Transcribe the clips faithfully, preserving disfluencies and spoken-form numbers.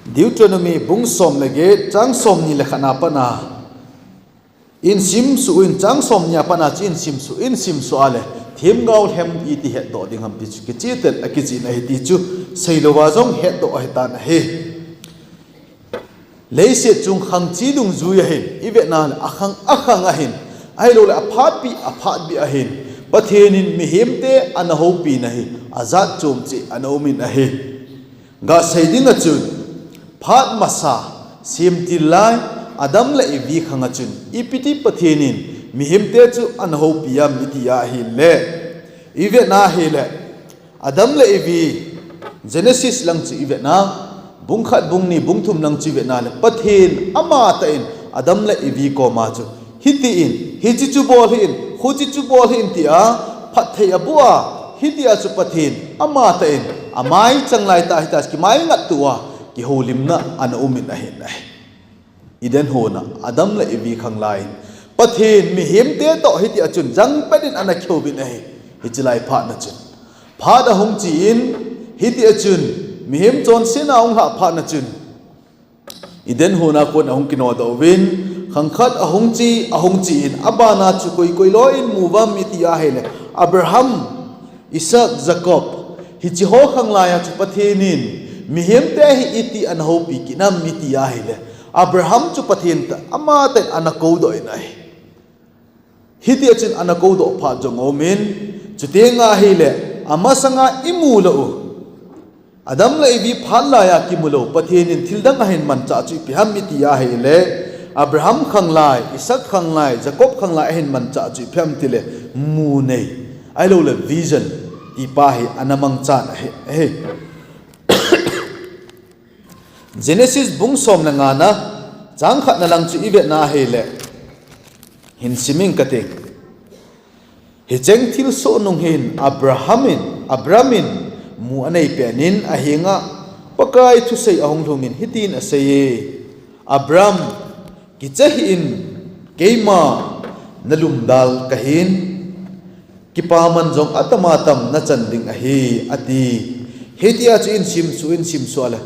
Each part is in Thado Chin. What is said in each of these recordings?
Deuteronomy bung som le get chang som ni le khat na pat a in simsuh in, chang som ni a pat a chu in simsuh, in simsuh a le themgao lhem iti hetdoh ding ham ti chu kicheh tah a kichehna ahi ti chu seilouva jong hetdoh ahitan ahi. Leiset chung khang chi dungjui ahin, i vetna le akhang, akhang ahin, ahilouleh aphatpi, aphatpi ahin, Pathen in mihemte ana houpina hi ajat chom cheh ana um in ahi. Gasei ding a chun, phat masa, semtil lai, Adam le Evi khang a chun, ipi ti Pathen in mihemte chu ana houpi ham iti ahile, i vetna ahile, Adam le Evi, Genesis lang chu i vetna, bung khat, bung ni, bung thum lang chu i vetna le, Pathen amatah in Adam le Evi koma chu, hitin, hiche chu bol hih in, huche chu bol hih in tia, phatthei aboh a, hitia chu Pathen amatah in, amai chang lai tah hita, kimai ngat tua, kihoulimna ana um in ahi. Eden hon a, Adam le Evi khang lai in, Pathen mihemte toh hitia chun jangpet in ana kihouvin ahi, hiche lai phat na chun. Phat ahung che in, hitia chun, mihem chonsetna ahung lhah phat na chun, Eden hon a kon ahung kinodoh uvin, khang khat ahung che, ahung che in, abana chu koi koi lou in mu uvam iti ahile, Abraham, Isaac, Jacob, hiche ho khang lai a chu Pathen in, mihemte hi iti ana houpi kit nam iti ahile, Abraham chu Pathen tah, amatah in ana koudoh in ahi. Hitia chun ana koudoh phat jong aum in, chuteng ahile, amasanga i mu lou u, Adam le Evi phat lai a kimu lou, Pathen in thil dang ahin manchah chu ipi ham iti ahile, Abraham khang lai, Isaac khang lai, Jacob khang lai ahin manchah chu ipi ham itile, mu nei, ahilouleh vision, ti pa hi ana mangchan ahi, ahi. Genesis bung som le nga na, chang khat na lang chu i vetna ahile, hin sim ing kate. Hicheng thilsoh nung hin Abraham in, Abram in mu anei pen in ahenga Pakai thusei ahung lhung in hitin asei e, Abram, kicha hih in, keima nalumdal kahin, kipaman jong atam atam nachan ding ahi, ati. Hitia chu in simsuh, in simsuh a le,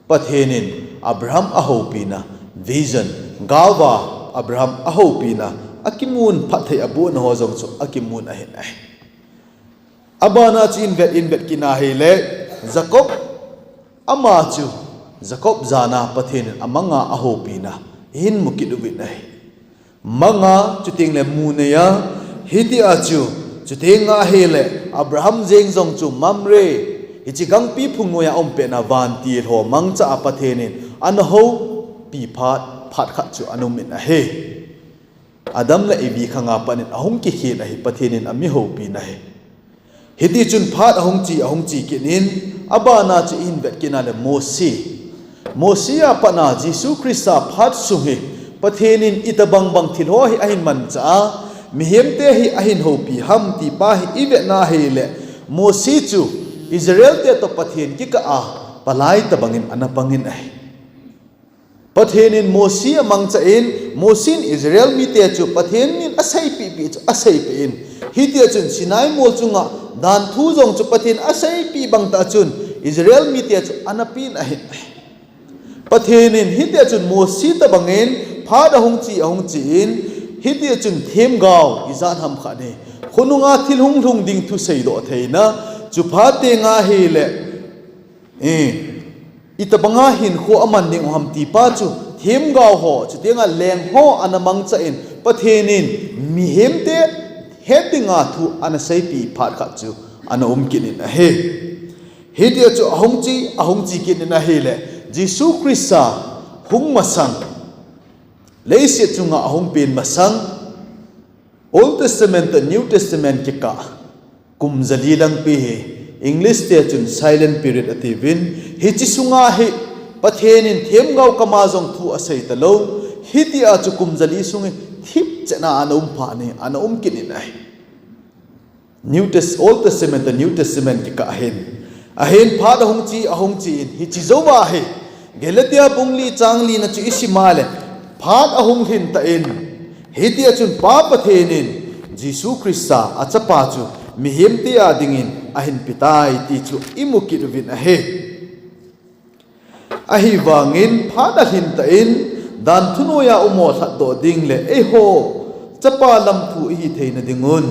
Pathen in Abraham ahoupina, vision, gaova Abraham ahoupina, akimun phatthei abohna ho jong chu akimun ahin ahi. Abana chu in vet, in vet kit na ahile, Jacob, ama chu, Jacob jana Pathen in amanga ahoupina, ihin mu kit uvin ahi. Manga, chuteng le mu nei a, hitia chu, chuteng ahile, Abraham jeng jong chu Mamre, hiche gangpi phung noiya um petna vantil ho mangcha a Pathen in ana houpi phat, phat khat chu ana um in ahi. Adam le Evi khang a pat in ahung kikhen ahi, Pathen in ami houpina ahi. Hiti chun phat ahung che, ahung che kit in, abana chu ihin vet kit na le Mosi. Mosi a pat na Jesu Christa phat sung hi, Pathen in itobang bang thil ho hi ahin mancha a, mihemte hi ahin houpi ham ti pa hi i vetna ahile, Mosi chu Israel te toh Pathen kikah a palai tobang in ana pang in ahi. Pathen in Mosi amangcha in, Mosi in Israel mite chu Pathen in aseipeh peh chu aseipeh in, hitia chun Sinai mol chunga danthu jong chu Pathen aseipeh bang tah chun Israel mite chu ana pen ahi. Pathen in hitia chun Mosi tobang in phat ahung che, ahung che in, hitia chun themgao ijat ham khat hi khonunga thil hung lhung ding thu seidoh theina, chu phat teng ahile, Eh, itobanga hinkho aman ding u ham ti pa chu, themgao ho, chuteng a leng ho ana mangcha in, Pathen in mihemte het dinga thu ana seipeh phat khat chu ana um kit in ahi. Hitia chu ahung che, ahung che kit in ahile, Jesu Christa hung masang, leiset chunga ahung pen masang, Old Testament toh New Testament kikah kum jali langpi hi, English te chun silent period atiuvin, hiche sunga hi Pathen in themgao kama jong thu asei talou, hitia chu kum jali sung hi thipchet na ana um phat in, ana um kit in ahi. New Tes-, Old Testament toh New Testament kikah hin. Ahin phat ahung che, ahung che in, hiche jouva hi, Galatia bung li chang li na chu i sim a le, phat ahung lhin tan, hitia chun Pa Pathen in Jesu Christa a Chapa chu mihemte a dingin ahin petai ti chu i mu kit uvin ahi. Ahivangin phat alhin tan, danthu noiya umho lhatdoh ding le eiho chapa lamthu ihi theina dingun,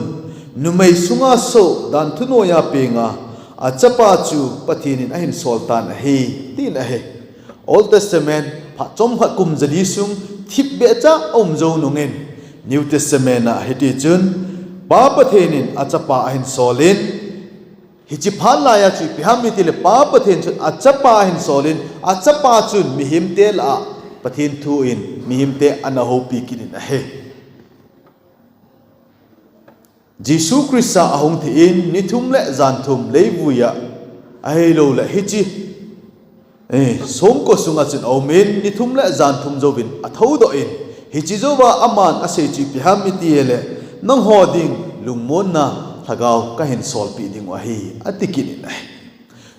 numei sunga soh danthu noiya penga achapa chu Pathen in ahin sol tan ahi, tin ahi. Old Testament phat chomkhat kum jali sung thipbeh cha aum jou nungin, New Testament a hiti chun Pa Pathen in achapa ahin solin, hiche phat laiya chu ipi ham itile Pa Pathen chun achapa ahin solin, achapa chun mihemte lah a Pathen thu in mihemte ana houpi kit in ahi. Jesu Christa ahung thih in ni thum le jan thum leivuiya, ahilouleh hiche, eh, songko sunga chun aumin, ni thum le jan thum jouvin athoudoh in, hiche jouva aman asei chu ipi ham itile, nangho ding lungmonna lhagao kahin solpeh dingu ahi, ati kit in ahi.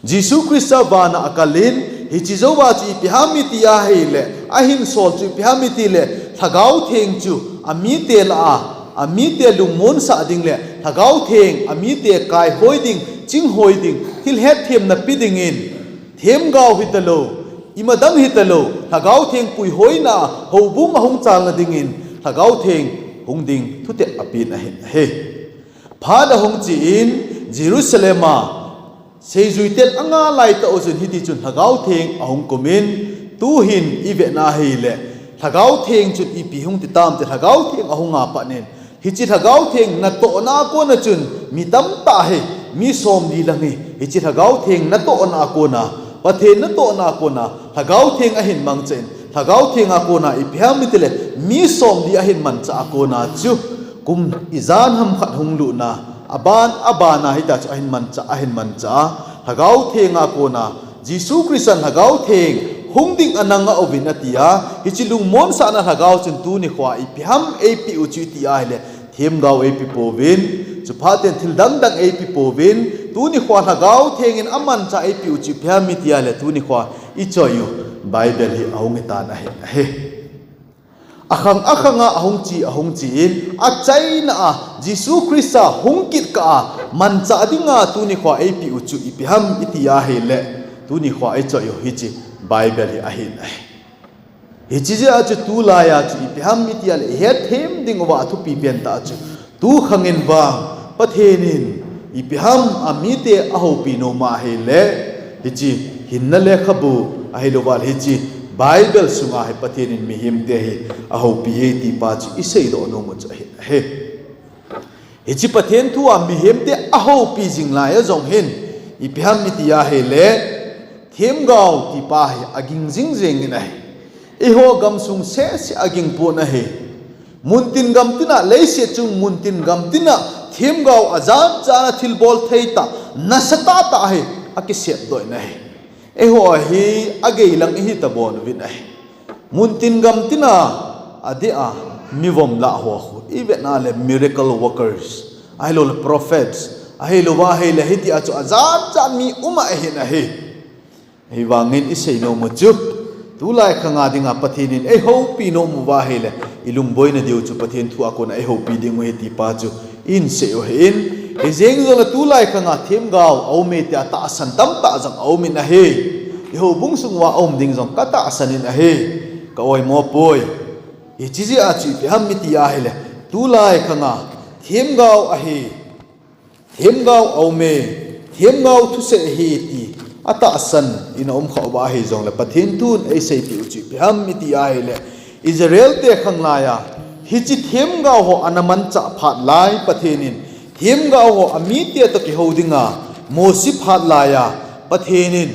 Jesu Christa vana akalin, hiche jouva chu ipi ham iti ahile, ahin sol chu ipi ham itile, Lhagao Theng chu amite lah a, amite lungmonsah ding le, Lhagao Theng amite kaihoi ding, chinghoi ding, thil hetthemna pe dingin, themgao hitalou, imadang hitalou, Lhagao Theng puihoina a houbung ahung chalna dingin, Lhagao Theng hung ding thutep apen ahin ahi. Phat ahung chen, Jerusalem a seijuiten anga laitah u chun hiti chun Lhagao Theng ahung kumin, tuhin ivet na ahile, Lhagao Theng chun ipi hung ti tam ti, Lhagao Theng ahunga pat in, hiche Lhagao Theng natohna a kona chun mi tamtah hi, mi somli lang hi, hiche Lhagao Theng natohna a kona, Pathen natohna a kona, Lhagao Theng ahin mangchan, Lhagao Theng a kona ipi ham itile, mi somli ahin manchah a kona chu, kum ijan ham khat hung lutna, aban, abana hitia chu ahin manchah, ahin manchah a, Lhagao Theng a kona, Jesu Christan Lhagao Theng hung ding ananga auvin atia, hiche lungmonsahna Lhagao chun tuni khoa ipi ham eipeh u chu iti ahile, themgao eipe pouvin, chuphat in thil dangdang eipe pouvin, tuni khoa Lhagao Theng in amanchah eipeh u chu ipi ham iti ahile, tuni khoa ichoi u Bible hi ahung hitan ahi, ahi. Akhang akhanga ahung che, ahung chen, achaina a Jesu Christa hung kit kah a manchah dinga tuni khoa eipeh u chu ipi ham iti ahile, tuni khoa ichoi u hiche Bible hi ahin ahi. Hiche jeh a chu tulaiya chu ipi ham iti ahile, ihetthem dinguva athupi pentah chu, tukhangin vang Pathen in ipi ham amite ahoupi nom ahile, hiche hinna lekhabu ahilouva le hiche Bible sunga hi Pathen in mihemte hi ahoupi e ti pa chu iseidoh nom u chu ahi, ahi. Hiche Pathen thu a mihemte ahoupi jing laiya jong hin, ipi ham iti ahile, themgao ti pa hi aging jingjeng in ahi. Eiho gamsung sese aging pon ahi. Muntin gamtina, leiset chung muntin gamtina, themgao ajat jat a thilbol thei tah, nasatah tah hi akisepdoh in ahi. Eiho hi ageilang ihi tabon uvin ahi. Muntin gamtina adeh a mi vom lah ho khu ivet na le miracle workers, ahilouleh prophets, ahilouva ahile hitia chu ajat jat mi um ahin ahi. Hivangin isei nom u chu, tulai khanga dinga Pathen in eihoupi nom uva ahile, ilungboina diu chu Pathen thu a kona eihoupi dingu ahi ti pa chu isei u ahin, hijeng jongle tulai khanga themgao aume tia tahsan tamtah jong aumin ahi. Ihoubung sung uva aum ding jong katahsan in ahi. Ka oimo poi. Hiche jeh a chu ipi ham iti ahile, tulai khanga themgao ahi, themgao aume, themgao thusei ahi ti atahsan in aum khah uva ahi jongle, Pathen thun eiseipeh u chu ipi ham iti ahile, Israel te khanglaiya hiche themgao ho ana manchah phat lai Pathen in, themgao ho amite toh kihou dinga Mosi phat laiya Pathen in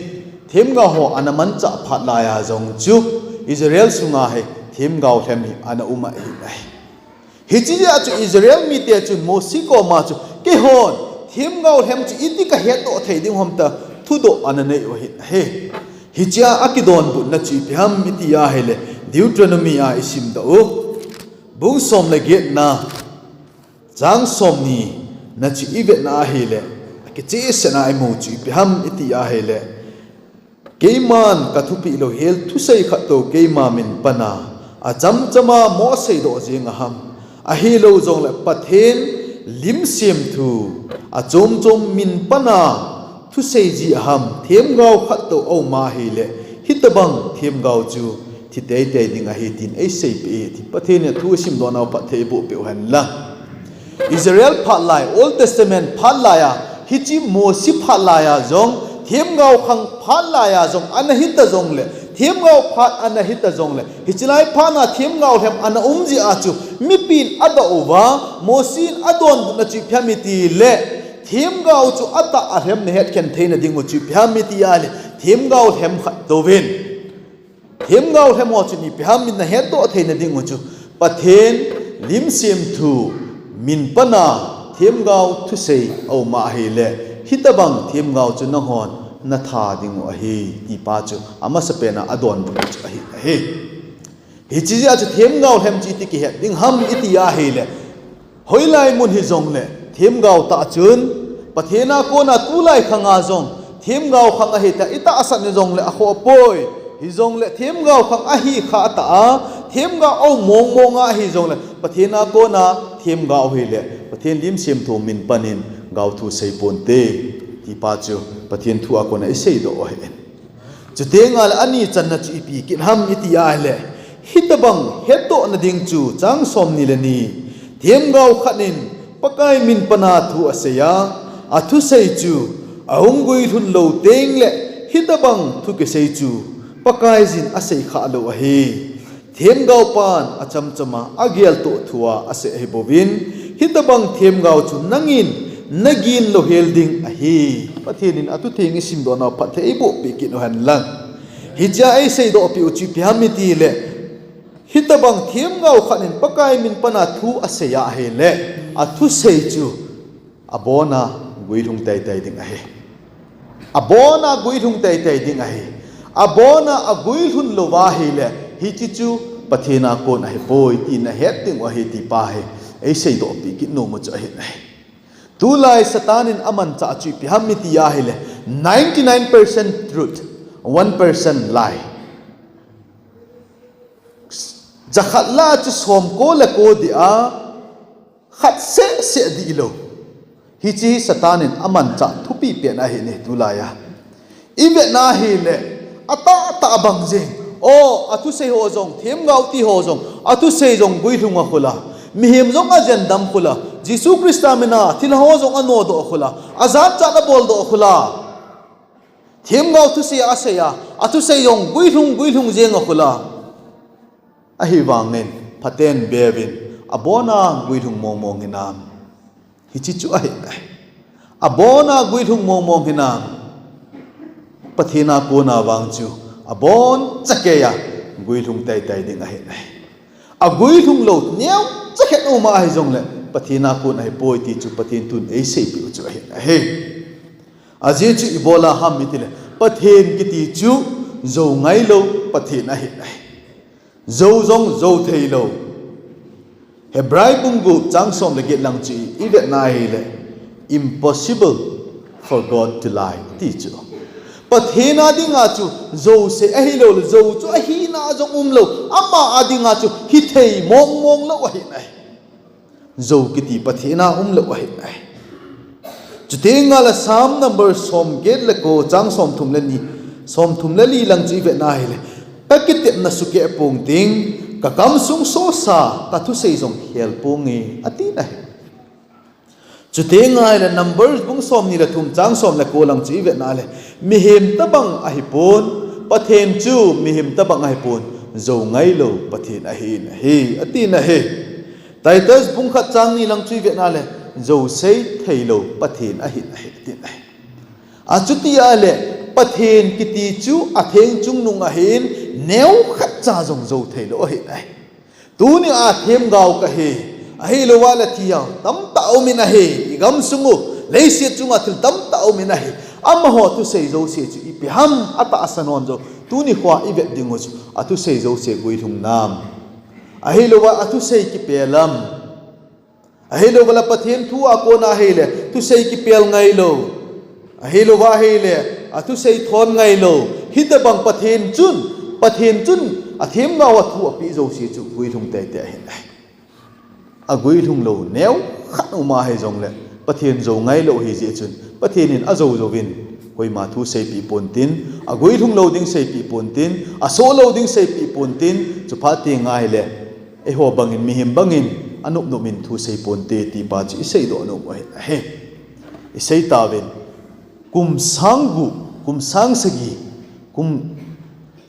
themgao ho ana manchah phat laiya jong chu Israel sunga hi themgao lhem hi ana um ahi, ahi. Hiche jeh a chu Israel mite chun Mosi koma chu, keihon themgao lhem chu iti kahetdoh thei ding ham tia thudoh ana nei u ahin ahi. Hichea akidonbutna chu ipi ham iti ahile, Deuteronomy a isimdoh u, bung som le getna, chang somnina chu ivetna ahile, akichehsetna imu chu ipi ham iti ahile, keiman kathupeh louhel thusei khat toh keima min pana achamchama mo seidoh jeng aham, ahilou jongle Pathen lim semthu achom chom min pana thusei ji aham, themgao khat toh aum ahile, Hitobang themgao chu thi teitei ding ahi tin eiseipeh e ti. Pathen in athu asimdoh nau phatthei eiboh peh u hen lang. Israel phat lai, Old Testament phat lai a, hiche Mosi phat lai a jong, themgao khang phat lai a jong, ana hita jongle, themgao phat ana hita jongle, hiche lai phat na themgao lhem ana um jeh a chu, mipin adoh uva, Mosi in adonbutna chu ipi ham itile, themgao chu atah alhem na hetkhen theina ding u chu ipi ham iti a le, themgao lhem khat touvin. Themgao lhem ho chu ipi ham in na hetdoh theina ding u chu, Pathen lim semthu min pan a themgao thusei aum ahile, hitobang themgao chu nanghon natha ding u ahi, ti pa chu amasapen a adonbut chu ahi, ahi. Hiche jeh a chu themgao lhem chu iti kihet ding ham iti ahile, hoilai mun hijongle, themgao tah chun, Pathen a kona tulai khang a jong, themgao khang ahi tia itahsan u jongle akhoh poi. Hijongle themgao khang ahi kha tah a, themgao aum mong mong a ahi jongle, Pathen a kona themgao ahile, Pathen lim semthu min pan in gaothu sei ponte, ti pa chu Pathen thu a kona iseidoh u ahi. Chuteng le ani channa chu ipi kit ham iti ahile, hitobang hetdohna ding chu chang somni le ni. Themgao khat in Pakai min pan a thu asei a, athusei chu ahung guilhun lou teng le hitobang thu kisei chu Pakaiyin asei kha lou ahi. Themgao pan achamcham a ageltoh thu a asei ahi bouvin, hitobang themgao chu nangin nagin louhel ding ahi. Pathen in athutheng isimdoh nau phatthei eiboh peh kit u hen lang. Hiche a eiseidoh peh u chu ipi ham itile, hitobang themgao khat in Pakai min pan a thu asei ahile, athusei chu abon a guilhung teitei ding ahi. Abon a guilhung teitei ding ahi. Abon a aguilhun lou ahile, hiche chu Pathen a kon ahi poi ti nahet ding u ahi ti pa hi eiseidoh peh kit nom u chu ahi, ahi. Tulai Satan in amanchah chu ipi ham iti ahile, ninety nine percent truth, one percent lie. Jakhat lah a chu somko le ko dih a, khat seh seh dih lou. Hiche hi Satan in amanchah thupi pen ahi ne tulai a. Ivet na ahile, atah tah bang jeng. O, athusei ho jong, themgao ti ho jong, athusei jong guilhung a khula. Mihem jong ajen dam khula. Jesu Christa min a, thilha ho jong anodoh khula. Ajat jat aboldoh khula. Themgao thusei asei a, athusei jong guilhung, guilhung jeng a khula. Ahivangin, phaten beuvin, abon a guilhung mong mong hinam. Hiche chu ahi, ahi. Abon a guilhung mong mong hinam. Pathen a kona vang chu, abon chakei a guilhung teitei ding ahi, ahi. Aguilhung lou neocha khat um ahi jongle, Pathen a kon ahi poi ti chu Pathen thun eiseipeh u chu ahi, ahi. Ajeh chu ibola ham itile, Pathen kiti chu jou ngai lou Pathen ahi, ahi. Jou jong jou thei lou. Hebrai bung gup chang som le get lang chu ivet na ahile, impossible for God to lie ti chu. Pathen a dinga chu jouse ahi lou le, jou chu ahina jong um lou. Ama a dinga chu hithei mong mong lou ahi, ahi. Jou kiti Pathen a um lou ahi, ahi. Chuteng le Psalm number som get le ko chang som thum le ni, som thum le li lang chu ivet na ahile, kakitepna sukeh pong ting, kakam sung sosa, kathusei jong hel ponge, ati ahi. Chuteng le Numbers bung som ni le thum chang som le ko lang chu ivet na le, mihem tabang ahi pon, Pathen chu mihem tabang ahi pon, jou ngai lou Pathen ahi, ahi, ati ahi. Titus bung khat chang ni lang chu ivet na le, jou sei thei lou Pathen ahi, ahi, ati ahi. Achuti ahile, Pathen kiti chu atheng chungnung ahin, neokhat cha jong jou thei lou ahi, ahi. Tuni a themgao kahi, ahilou le thil tamtah um in ahi, igam sung u, leiset chunga thil tamtah um in ahi. Amaho thusei jouse chu ipi ham atahsan hon jong, tuni khoa ivet ding u chu, athusei jouse guilhung nam. Ahilou le athusei kipel am. Ahilou le Pathen thu a kona ahile, thusei kipel ngai lou. Ahilou le ahile, athusei thon ngai lou. Hitabang Pathen chun, Pathen chun, athemgao a thu apeh jouse chu, guilhung teitei ahi, ahi. Aguilhung lou neokhat um ahi jongle, Pathen jou ngai lou ahi jeh chun, Pathen in ajou jouvin, Koima thu seipeh pontin, aguilhung lou ding seipeh pontin, asoh lou ding seipeh pontin, chuphat teng ahile, eiho bangin, mihem bangin, anop nop in thu sei ponte tipa chu isei doh nom u ahi. Isei tauvin, kum sang gup, kum sang sagi, kum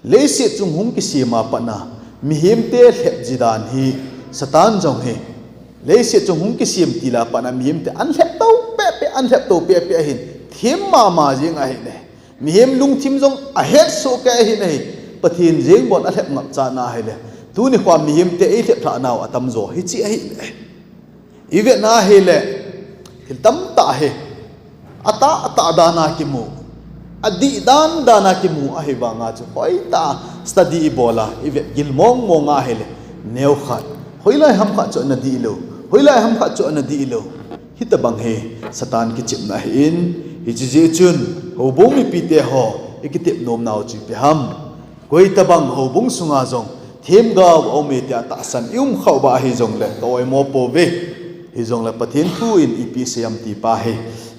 leiset chung hung kisem a patna, mihemte lhep ji dan hi, Satan jong hi, leiset chung hung kisem til a patna, mihemte an lhep to pehpeh, an lhep to pehpeh ahin, them mama jeng ahi ne. Mihem lungthim jong ahet soh kei ahi ne. Pathen jeng bon alhep ngap chan ahile. Tuni khoa mihemte eilhep lhah nau atam jo hiche ahi ne. Ivet na ahile, thil tamtah hi, atah, atah dan a kimu, adih dan dan a kimu ahi vanga chu, hoitah a study ibol a, ivet gil mong mong ahile, neo khat, hoilai ham khat chu ana dihlou, hoilai ham khat chu ana dihlou. Hitobang hi Satan kichepna ahin, hiche jeh chun, houbung mipite ho, ikitep nom nau chu ipi ham. Koi tobang houbung sunga jong, themgao aume tia tahsan i um khah uva ahi jongle, ka oimo pouve. Hijongle Pathen thu in ipi asei ham tipa hi.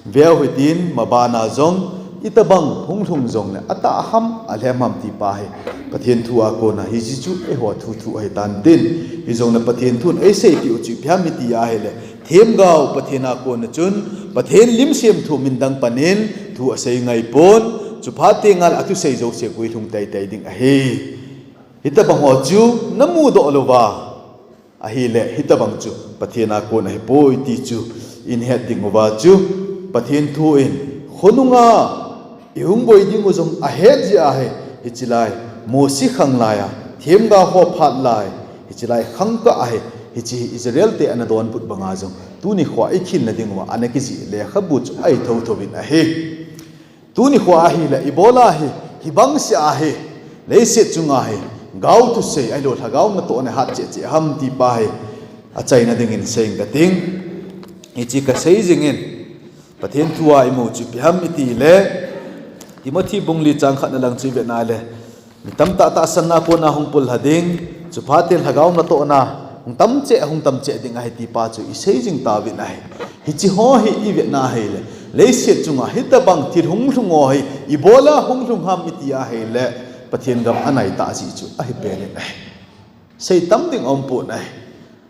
Veu hitin, mabana jong, itobang hung lhung jongle, atah ham, alhem ham tipa hi. Pathen thu a kona, hiche chu eiho thu thu ahi tantin. Hijongle Pathen thun eiseipeh u chu ipi ham iti ahile, themgao Pathen a kona chun, Pathen lim semthu min dang panin, thu asei ngai pon, chuphat teng ahile athusei jouse guilhung teitei ding ahi. Hitobang ho chu namu doh louva ahile, hitobang chu Pathen a kon ahipoi ti chu ihet ding uva chu, Pathen thu in khonunga ihung boi ding u jong ahet jeh ahi. Hiche lai, Mosi khang laiya, themgao ho phat lai, hiche lai khangkah ahi. Hiche hi Israel te ana donbut banga jong, tuni khoa ikhinna ding uva ana kijih lekhabu chu ahi thotho in ahi. Tuni khoa ahile, ibola hi, hibang seh ahi, leiset chunga hi, gao thusei, ahilou lhagao natohna hat cheh cheh ham tipa hi, achaina dingin sei inge kating. Hiche kasei jingin, Pathen thua imu chu ipi ham itile, Timothy bung li chang khatna lang chu ivet nale, mi tamtah tahsanna kona hung pullha ding, chuphat in lhagao natohna hung tam cheh, hung tam cheh ding ahi tipa chu isei jing tauvin ahi. Hiche ho hi ivet na ahile, leiset chunga hitobang thil hung lhung ho hi, ibola hung lhung ham iti ahile, Pathen gam anai tah jeh chu ahi pen in ahi. Sei tam ding aumpon ahi.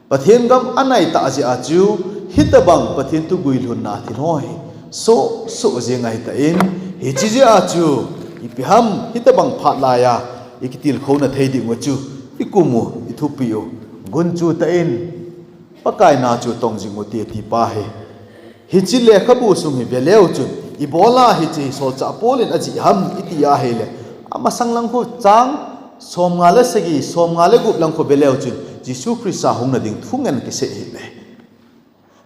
Pathen gam anai tah jeh a chu, hitobang Pathen thu guilhunna thil ho hi, soh soh jeng ahitan, hiche jeh a chu, ipi ham hitobang phat laiya, ikitilkhouna thei ding u chu, ikum u, ithupi u, gunchu tah in, Pakai na chu tong jing ute tipa hi. Hiche lekhabu sung hi veleu chun, ibola hiche hi solchah Paul in ajih ham iti ahile, amasang lang khu chang somnga le sagi, somnga le gup lang khu veleu chun, Jesu Christa hungna ding thungen kisei ahile.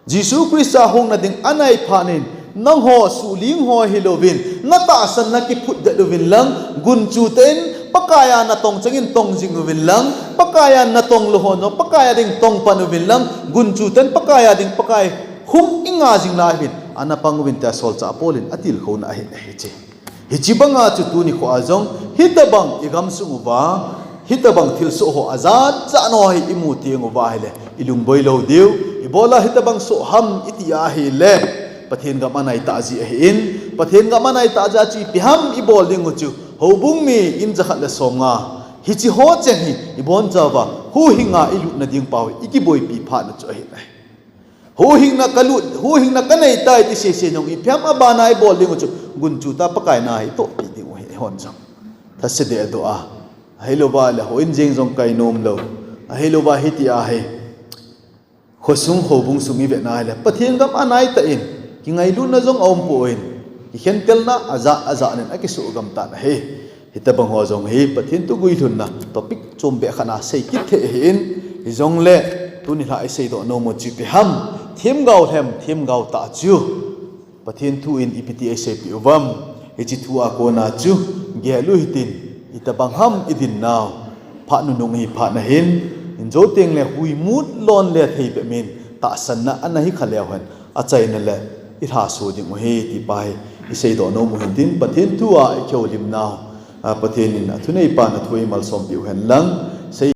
Jesu Christa hungna ding anai phat in, nangho suhling ho hilouvin, natahsanna kiphutdet uvin lang, gunchu tah in, Pakai a natong chengin tong jing uvin lang, Pakai a natong lou hon jong, Pakai a ding tong pan uvin lang, gunchu tah in, Pakai a ding, Pakai hung inga jing lai uvin, ana pang uvin tia solchah Paul in atilkhouna ahi, ahi che. Hiche banga chu tuni khoa jong, hitobang igamsung uva, hitobang thilsoh ho ajat jat ho hi imu teng uva ahile, ilungboi lou diu, ibola hitobang soh ham iti ahile, Pathen gam anai tah jeh ahin, Pathen gam anai tah jeh a chu ipi ham ibol ding u chu, houbung mi in jakhat le somnga, hiche ho cheng hi, ibonchauva, huhhinga ilutna ding pau hi, ikiboipi phatna chu ahi. Huhhingna kalut, huhhingna kanei tai ti sese jong ipi ham abana ibol ding u chu, gunchu tah Pakai na hi itohpi ding u hi hon jong. Thase dehdoh a. Ahilouva le houin jeng jong kai nom lou. Ahilouva hitia hi, khosung houbung sung ivet na ahile, Pathen gam anai tah in, kingailutna jong aumpon, kikhentelna ajat ajat in akisoh gam tan ahi. Hitobang ho jong hi Pathen thu guilhunna topic chombeh khat a sei kit thei ahin, hijongle tuni lha isei doh nom u chu ipi ham, themgao lhem, themgao tah chu Pathen thu in ipi ti eiseipeh uvam, hiche thu a kona chu gel u hitin, itobang ham idin nau, phat nunung hi phat nahin, injo tengle huimut lon le thei bep in, tahsanna ana hi kha leu hen, achaina le ilhaso ding u hi tipa hi isei doh nom u hitin, Pathen thu a ikihoulim nau, a, Pathen in athuneipan athu eimalsom piu hen lang,